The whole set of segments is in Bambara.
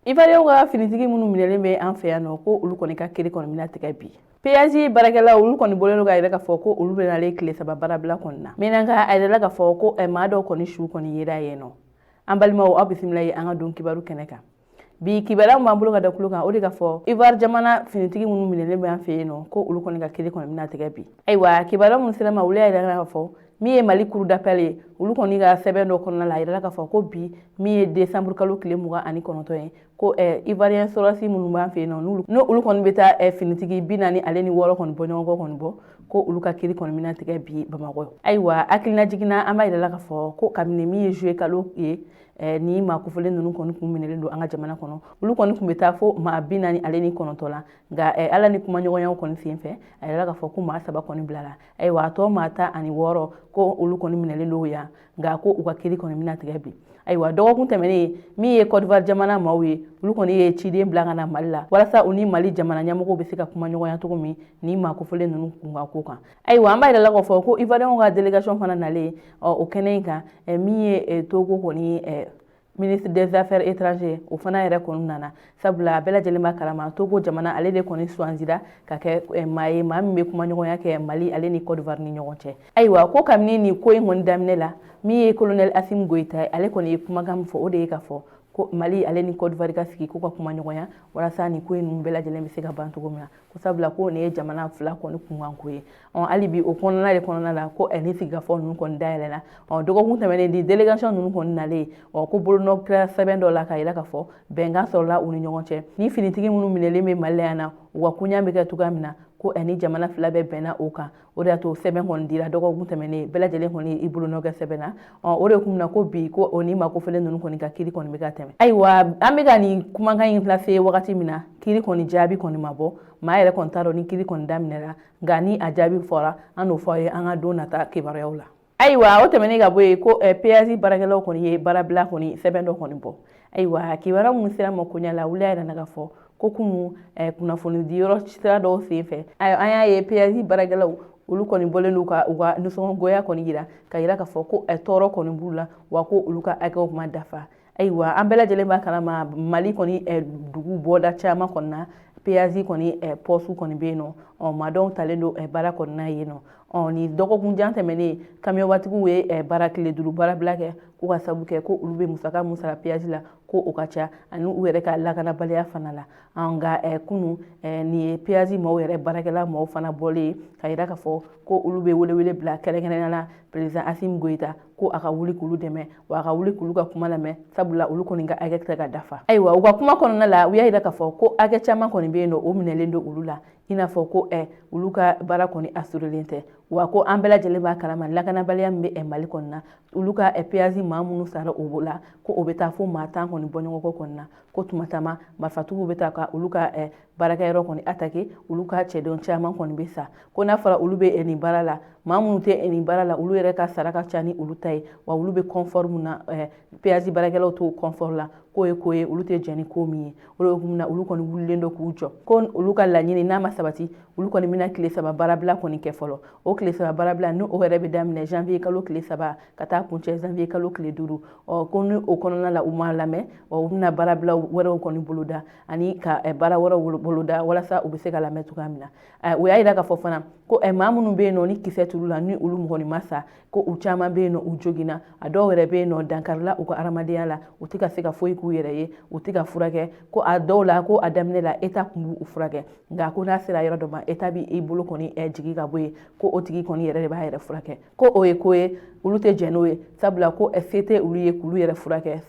Ivoiriyɛnw ka finitigi minnu minɛlen bɛ an fɛ yan nɔ, ko olu kɔni ka kiri kɔni bɛna tigɛ bi. Péage baarakɛlaw, olu kɔni bɔlen don k'a yira k'a fɔ ko olu bɛna ale tile 3 baarabila kɔni na. Menaka, a yirala k'a fɔ ko maa dɔw kɔni su kɔni yera yen nɔ. An balimaw, aw bisimila ye an ka don kibaru kɛnɛ kan. Bi kibaruya min b'an bolo ka da tulo kan, o de ka fɔ Ivoire jamana finitigi minnu minɛlen bɛ an fɛ yen nɔ, ko olu kɔni ka kiri kɔni bɛna tigɛ bi. Ayiwa, kibaruya minnu sera ma, olu y'a yira k'a fɔ min ye Mali cour d'appel ye, olu kɔni ka sɛbɛn dɔ kɔnɔna la, a yirala k'a fɔ ko bi min ye décembre kalo tile 29 ye, ko Ivoirien sɔrɔdasi minnu b'an fɛ yen nɔ, n'olu kɔni bɛ taa finitigi 46 kɔni bɔ ɲɔgɔn kɔ kɔni bɔ, ko olu ka kiri kɔni bɛna tigɛ bi Bamakɔ. Ayiwa, hakilina jiginna, an b'a yirala k'a fɔ ko kabini min ye juillet kalo ye, ni maa kofɔlen ninnu kɔni kun minɛlen don an ka jamana kɔnɔ, olu kɔni tun bɛ taa fo maa 49 la. Nka ala ni kumaɲɔgɔnyaw kɔni sen fɛ, a yirala k'a fɔ ko maa 3 kɔni bilala. Ayiwa, a tɔ maa 16, ko olu kɔni minɛlen don yan, nka ko u ka kiri kɔni bɛna tigɛ bi. Ayiwa, dɔgɔkun tɛmɛnen, min ye Côte d'Ivoire jamana maaw ye, olu kɔni ye ciden bila ka na Mali la walasa u ni Mali jamana ɲɛmɔgɔw bɛ se ka kuma ɲɔgɔnya cogo min ni maa kofɔlen ninnu kunkan ko kan. Ayiwa, an b'a yira la k'a fɔ ko Ivoiriyɛnw ka délégation fana nalen o kɛnɛ in kan, min ye Togo kɔni ministre des Affaires étrangères, o fana yɛrɛ kɔni nana, sabula a bɛɛ lajɛlen b'a kalama, Togo jamana ale de kɔni suwandira ka kɛ maa ye, maa min bɛ kumaɲɔgɔnya kɛ Mali ale ni Côte d'Ivoire ni ɲɔgɔn cɛ. Ayiwa, ko kabini nin ko in kɔni daminɛ la, min ye colonel Assimi Goïta ye, ale kɔni ye kumakan min fɔ, o de ye k'a fɔ ko Mali ale ni Côte d'Ivoire ka sigi k'u ka kuma ɲɔgɔnya walasa nin ko in ninnu bɛɛ lajɛlen bɛ se ka ban cogo min na, ko sabula ko nin ye jamana fila kɔni kunkanko ye. Ɔ hali bi o kɔnɔna de kɔnɔna la, ko ni sigikafɔ ninnu kɔni dayɛlɛla. Ɔ dɔgɔkun tɛmɛnen, ni délégation ninnu kɔni nalen, ɔ ko bolonɔ kɛra sɛbɛn dɔ la k'a yira k'a fɔ bɛnkan sɔrɔla u ni ɲɔgɔn cɛ, ni finitigi minnu minɛlen bɛ Mali la yan na, u ka koɲa bɛ kɛ cogoya min na, ko ni jamana fila bɛɛ bɛnna o kan. O de y'a to sɛbɛn kɔni dira dɔgɔkun tɛmɛnen, bɛɛ lajɛlen kɔni i bolonɔ kɛ sɛbɛn na. Ɔ o de kun na ko bi ko o ni maa kofɔlen ninnu kɔni ka kiri kɔni bɛ ka tɛmɛ. Ayiwa, an bɛ ka nin kumakan in lase wagati min na, kiri kɔni jaabi kɔni ma bɔ, maa yɛrɛ kɔni t'a dɔn ni kiri kɔni daminɛra, nka ni a jaabi fɔra, an n'o fɔ aw ye an ka don nata kibaruyaw la. Ayiwa, o tɛmɛnen ka bɔ yen, ko péage baarakɛlaw kɔni ye baarabila kɔni sɛbɛn dɔ kɔni bɔ. Ayiwa, kibaruya minnu sera ma koɲa la, wuli y'a yira k'a fɔ ko kunu kunnafoni di yɔrɔ sira dɔw sen fɛ, an y'a ye péage baarakɛlaw, olu kɔni bɔlen don ka u ka nisɔngoya kɔni yira, ka yira k'a fɔ ko tɔɔrɔ kɔni b'u la, wa ko olu ka hakɛw ma dafa. Ayiwa, an bɛɛ lajɛlen b'a kalama, Mali kɔni dugu bɔda caman kɔni na, péage kɔni poste kɔni bɛ yen nɔ. Ɔ maa dɔw talen don baara kɔnɔna yen nɔ. Ɔ nin dɔgɔkun jan tɛmɛnen, kamiyɔnbatigiw ye baara tile 5 baarabila kɛ, ko ka sabu kɛ ko olu bɛ musaka mun sara péage la, ko o ka ca, ani u yɛrɛ ka lakanabaliya fana la. Nka kunu, nin ye péage maaw yɛrɛ baarakɛla maaw fana bɔlen ye ka yira k'a fɔ ko olu bɛ welewele bila kɛrɛnkɛrɛnnenya la président Assimi Goïta, ko a ka wuli k'olu dɛmɛ, wa a ka wuli k'olu ka kuma lamɛn, sabula olu kɔni ka hakɛ tɛ ka dafa. Ayiwa, u ka kuma kɔnɔna la, u y'a yira k'a fɔ ko hakɛ caman kɔni bɛ yen nɔ, o minɛlen don olu la, i n'a fɔ ko olu ka baara kɔni assurélen tɛ, wa ko an bɛɛ lajɛlen b'a kalama lakanabaliya min bɛ Mali kɔni na, olu ka péage maa minnu sara o la, ko o bɛ taa fo maa 10 kɔni bɔ ɲɔgɔn kɔ kɔni na, ko tuma caman marifatigiw bɛ taa ka olu ka baarakɛyɔrɔ kɔni attaquer, olu ka cɛdenw caman kɔni bɛ sa, ko n'a fɔra olu bɛ nin baara la, maa minnu tɛ nin baara la, olu yɛrɛ ka sara ka ca ni olu ta ye, wa olu bɛ confort mun na, péage baarakɛlaw t'o confort la, k'o ye ko ye olu tɛ jɛn ni ko min ye. O de hukumu na, olu kɔni wulilen don k'u jɔ, ko olu ka laɲini n'a ma sabati, olu kɔni bɛna tile 3 baarabila kɔni kɛ fɔlɔ. O tile 3 baarabila, ni o yɛrɛ bɛ daminɛ janvier kalo tile 3 ka taa kuncɛ janvier kalo tile 5. Ɔ ko ni o kɔnɔna la u ma lamɛn, ɔ u bɛna baarabila wɛrɛw kɔni boloda ani ka baara wɛrɛw boloda walasa u bɛ se ka lamɛn cogoya min na. U y'a yira k'a fɔ fana ko maa minnu bɛ yen nɔ ni kisɛ turu la, ni olu kɔni ma sa, ko u caman bɛ yen nɔ, u joginna, a dɔw yɛrɛ bɛ yen nɔ, dankarila u ka adamadenya la, u tɛ ka se ka foyi k'u yɛrɛ ye, u tɛ ka furakɛ, ko a dɔw la, ko a daminɛ la État tun b'u furakɛ, nka ko n'a sera yɔrɔ dɔ ma, État b'i bolo kɔni jigi ka bɔ yen, ko o tigi kɔni yɛrɛ de b'a yɛrɛ furakɛ, ko o ye ko ye olu tɛ jɛn n'o ye, sabula ko se tɛ olu ye k'olu yɛrɛ furakɛ,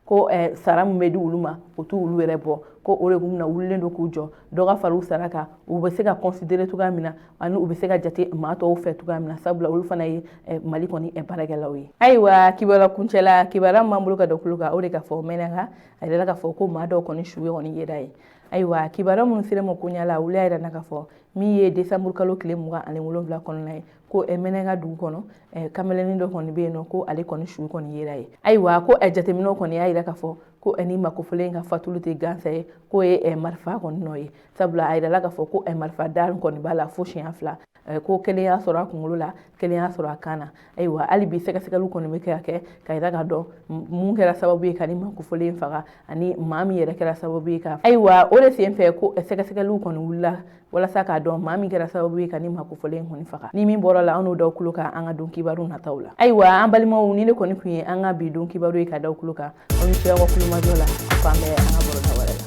ko sara min bɛ di olu ma, o t'u olu yɛrɛ bɔ, ko o de kun na wulilen don k'u jɔ, dɔ ka fara u sara kan, u bɛ se ka considérer cogoya min na, ani u bɛ se ka jate maa tɔw fɛ cogoya min na, sabula olu fana ye Mali kɔni baarakɛlaw ye. Ayiwa, kibaruya kuncɛla, kibaruya min b'an bolo ka da tulo kan, o de ka fɔ Mɛnaka, a yirala k'a fɔ ko maa dɔw kɔni su kɔni yera ye. Ayiwa, kibaruya minnu sera ma koɲa la, olu y'a yira k'a fɔ min ye décembre kalo tile 27 kɔnɔna ye, ko Mɛnaka dugu kɔnɔ, kamalennin dɔ kɔni bɛ yen nɔ, ko ale kɔni su kɔni yera ye. Ayiwa, ko jateminɛw kɔni y'a yira k'a fɔ ko ni makofɔlen ka fatuli tɛ gansan ye, k'o ye marifa kɔni nɔ ye, sabula a yirala k'a fɔ ko marifa da kɔni b'a la fo siɲɛ 2. Ko kelen y'a sɔrɔ a kunkolo la, kelen y'a sɔrɔ a kan na. Ayiwa, hali bi sɛgɛsɛgɛliw kɔni bɛ kɛ ka kɛ ka yira ka dɔn mun kɛra sababu ye ka ni maa kofɔlen faga ani maa min yɛrɛ kɛra sababu ye ka. Ayiwa, o de senfɛ ko sɛgɛsɛgɛliw kɔni wulila walasa k'a dɔn maa min kɛra sababu ye ka ni maa kofɔlen kɔni faga. Ni min bɔra la, an n'o d'aw tulo kan an ka don kibaru nataw la. Ayiwa, an balimaw, ni ne kɔni tun ye an ka bi don kibaru ye ka d'aw tulo kan. Aw ni ce aw ka kulomajɔ la. Fan bɛɛ an ka baro wɛrɛ la.